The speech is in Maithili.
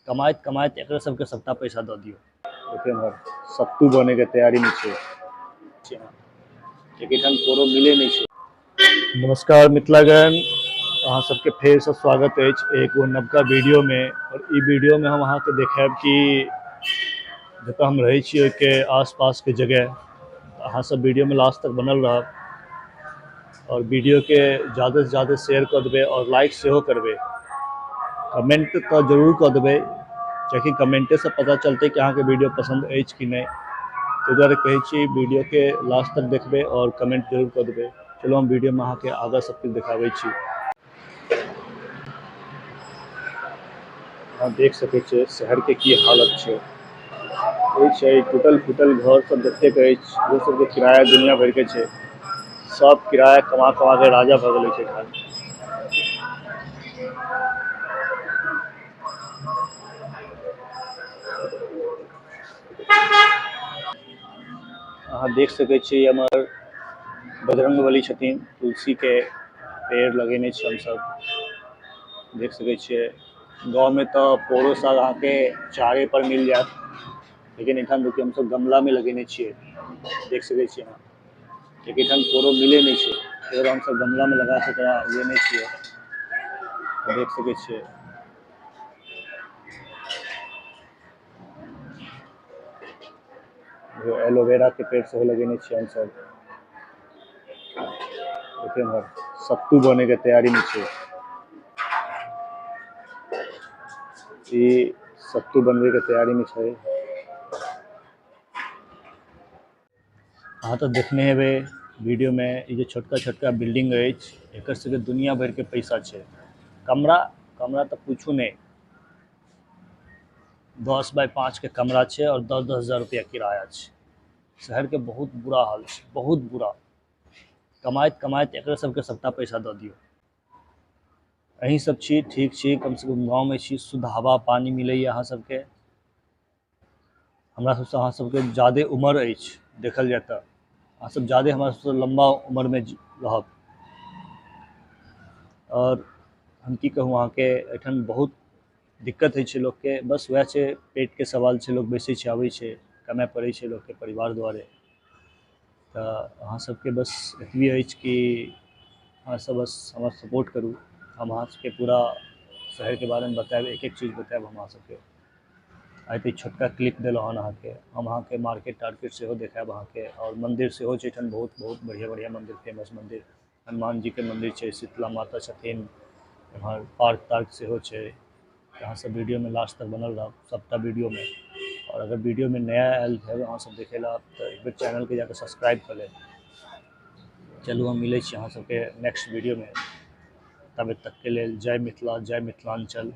कमाइत कमाइत एकरे सबके सबटा पैसा दऽ दियौ। देखियौ एम्हर सत्तू बनैके तैयारीमे छै। एहिठाम कोनो मिलै नहि छै। नमस्कार मिथिलागण, अहाँ सबके फेरसँ स्वागत अछि एगो नवका वीडियोमे। और ई वीडियोमे हम अहाँके देखायब कि जतऽ हम रहै छी ओहिके आसपासके जगह। अहाँ सब वीडियोमे लास्ट तक बनल रहब और वीडियोके ज़्यादा से ज़्यादा शेयर कऽ देबै और लाइक सेहो करबै। कमेंट तऽ जरूर कऽ देबै, कियाकि कमेंटेसँ पता चलतै कि अहाँके वीडियो पसन्द अछि कि नहि। ताहि दुआरे कहै छी वीडियोके लास्ट तक देखबै और कमेंट जरूर कऽ देबै। चलू हम वीडियोमे अहाँके आगाँ सब किछु देखाबै छी। अहाँ देख सकै छियै शहरके की हालत छै। ई छै टूटल फूटल घर सब जतेक अछि, ओहो सबके किराया दुनिया भरिके छै। सब किराया कमा कमा के राजा भऽ गेल अछि एखन। अहाँ देख सकै छी हमर बजरंगबली छथिन, तुलसी के पेड़ लगेने छी हमसब। देख सकै छियै गाँवमे तऽ पोरो साग अहाँके चारे पर मिल जायत, लेकिन एहिठाम देखियौ हमसब गमलामे लगेने छियै। देख सकै छियै अहाँ, एहिठाम पोरो मिलै नहि छै, फेर हमसब गमलामे लगा कऽ एकरा उगेने छियै। देख सकै छियै एलोवेरा के पेड़ सेहो लगेने छियै हमसब। देखियौ एम्हर सत्तू बनैके तैयारीमे छै। ई सत्तू बनबैके तैयारीमे छै। अहाँ तऽ देखने हेबै वीडियोमे ई जे छोटका छोटका बिल्डिंग अछि, एकर सबके दुनिया भरिके पैसा छै। कमरा कमरा तऽ पूछू नहि, 10 बाय 5 के कमरा छै और 10-10 हजार रुपया किराया छै। शहरके बहुत बुरा हाल छै, बहुत बुरा। कमाइत कमाइत एकरे सबके सबटा पैसा दऽ दियौ। अहीं सब छी, ठीक छी, कम से कम गाँवमे छी, शुद्ध हवा पानी मिलैए अहाँ सबके। हमरा सबसँ अहाँ सबके जादे उमर अछि, देखल जाय तऽ अहाँ सब जादे हमरा सबसँ लम्बा उमरमे रहब। और हम की कहू अहाँके, एहिठाम बहुत दिक्कत होइ छै लोकके। बस वएह छै, पेटके सवाल छै, लोक बैसै छै आबै छै, कमाइ पड़ै छै लोकके परिवार दुआरे। तऽ अहाँ सबके बस एतबी अछि कि अहाँ सब बस हमरा सपोर्ट करू। हम अहाँ सबके पूरा शहरके बारेमे बतायब, एक एक चीज बतायब हम अहाँ सबके। आइ तऽ ई छोटका क्लिप देलहुँ हन अहाँके। हम अहाँके मार्केट तार्केट सेहो देखायब अहाँके, और मन्दिर सेहो छै एहिठाम बहुत बहुत बढ़िआँ बढ़िआँ मन्दिर, फेमस मन्दिर। हनुमान जीके मन्दिर छै, शीतला माता छथिन, एम्हर पार्क तार्क सेहो छै। अहाँ सब वीडियोमे लास्ट तक बनल रहब सबटा वीडियोमे। और अगर वीडियोमे नया आयल हेबै अहाँ सब देखै लए तऽ एक बेर चैनलके जाकऽ सब्सक्राइब कऽ लेब। चलू हम मिलै छी अहाँ सबके नेक्स्ट वीडियोमे। तब तकके लेल जय मिथिला, जय मिथिलाञ्चल।